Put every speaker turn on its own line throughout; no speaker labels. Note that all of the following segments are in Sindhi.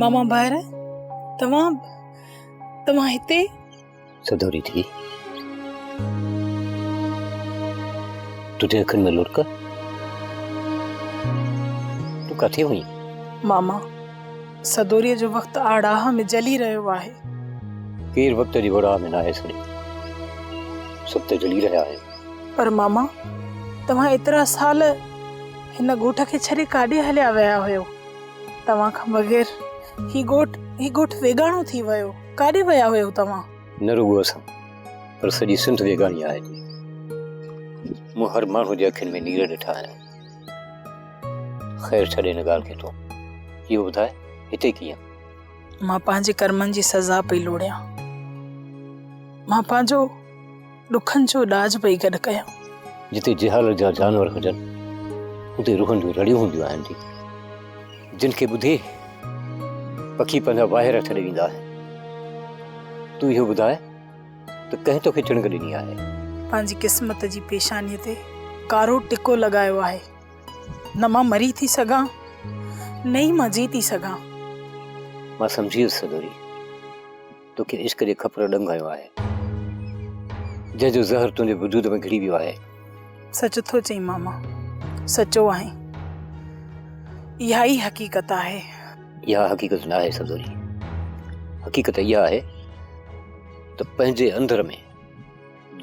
ماما ڀائر، توهان توهان هتي؟
سڌوري ٿي، تنهنجي اکين ۾ لڙڪ، تون ڪاٿي هئين؟
ماما، سدوريء جو وقت آڙاهه ۾ جلي رهيو آهي.
ڪير وقت جي وڙاهه ۾ ناهي سڙيو، سڀ ته جلي رهيا آهيون.
پر ماما، توهان ايترا سال هن ڳوٺ کي ڇڏي ڪاڏي هليا ويا هيو؟ توهان کان بغير هي ڳوٺ هي ڳوٺ ويڳاڻو ٿي ويو. ڪاڏي ويا هيو توهان؟
نه رڳو اسان پر سڄي سنڌ ويڳاڻي آهي جي. مون هر ماڻهو جي اکين ۾ نير ڏٺا آهن. خير ڇڏ ان ڳالهه کي تون اهو ٻڌاء هتي ڪيئن؟
مان پنهنجي ڪرمن جي سزا پئي لوڙيان. مان پنهنجو ڏکن جو ڏاج پئي گڏ ڪيان.
جتي جهالت جا جانور هجن، اتي روحن جون رڙيون هونديون آهن جي، جن کي ٻڌي پکي پنهنجا واهيرا ڇڏي ويندا آهن. تون اهو ٻڌاء ته ڪنهن توکي چڻنگ ڏني آهي؟
پنهنجي قسمت جي پيشانيء تي ڪارو ٽڪو لڳايو آهي. نه مان مري ٿي سگهان، نه ئي مان جي ٿي سگهان.
مان سمجهي ويس سدوري. توکي عشق جي کپر ڏنگ هنيو آهي، جنهن جو زهر تنهنجي وجود ۾ گهڙي ويو آهي.
سچ ٿو چئين ماما، سچو آهين. اها ئي حقيقت آهي.
اها حقيقت ناهي سدوري. حقيقت اها آهي ته پنهنجي اندر ۾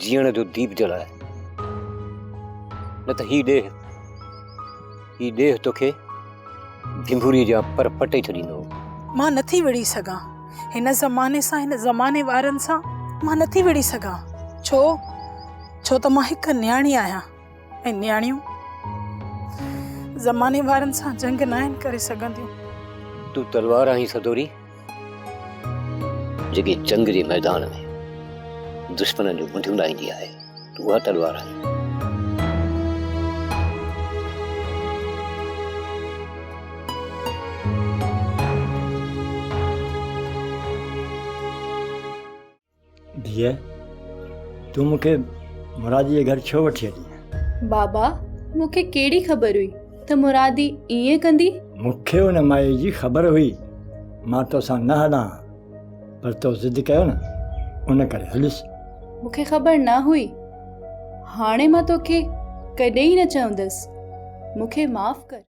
جيئڻ جو ديپ جلاء، نه ته هي ڏيهه، هي ڏيهه توکي ڀنڀوريء جيان پر پٽي ڇڏيندو.
مان نٿي وڙهي سگهان. هن زماني سان، هن زماني وارن سان مان نٿي وڙهي سگهان. ڇو؟ ڇو ته مان هڪ نياڻي آهيان ۽ نياڻيون زماني وارن سان جنگ ناهن ڪري سگهنديون.
تون تلوار آهين سدوري. جيڪي جنگ جي ميدان ۾ دشمنن جون منڍيون لاهيندي آهي، تون اها تلوار آهين.
ڌيء، تون مون کي مرادي جي گهر ڇو وٺي هلينء؟
بابا، مون کي ڪهڙي خبر هئي ته مرادي ائين ڪندي؟
مون کي ان مائيء جي خبر هئي. مان توسان نه هلان ها، پر تو ضد ڪيو نه، ان ڪري هليس.
مون کي خبر نه هئي. هاڻي مان توکي ڪڏهن نه چوندس. مون کي معاف ڪر.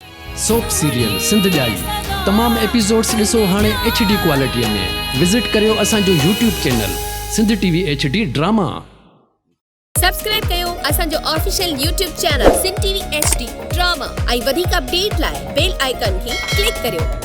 سوپ سيريل سنڌ ڄائي تمام ايپيسوڊس ڏسو هاڻي ايڇ ڊي ڪوالٽي ۾ وزٽ ڪريو اسان جو YouTube channel Sindh T V H D drama.
Subscribe ڪيو اسان جو official YouTube channel Sindh T V H D drama ۽ وڌيڪ اپڊيٽ لاء بيل آئيڪان کي ڪلڪ ڪريو.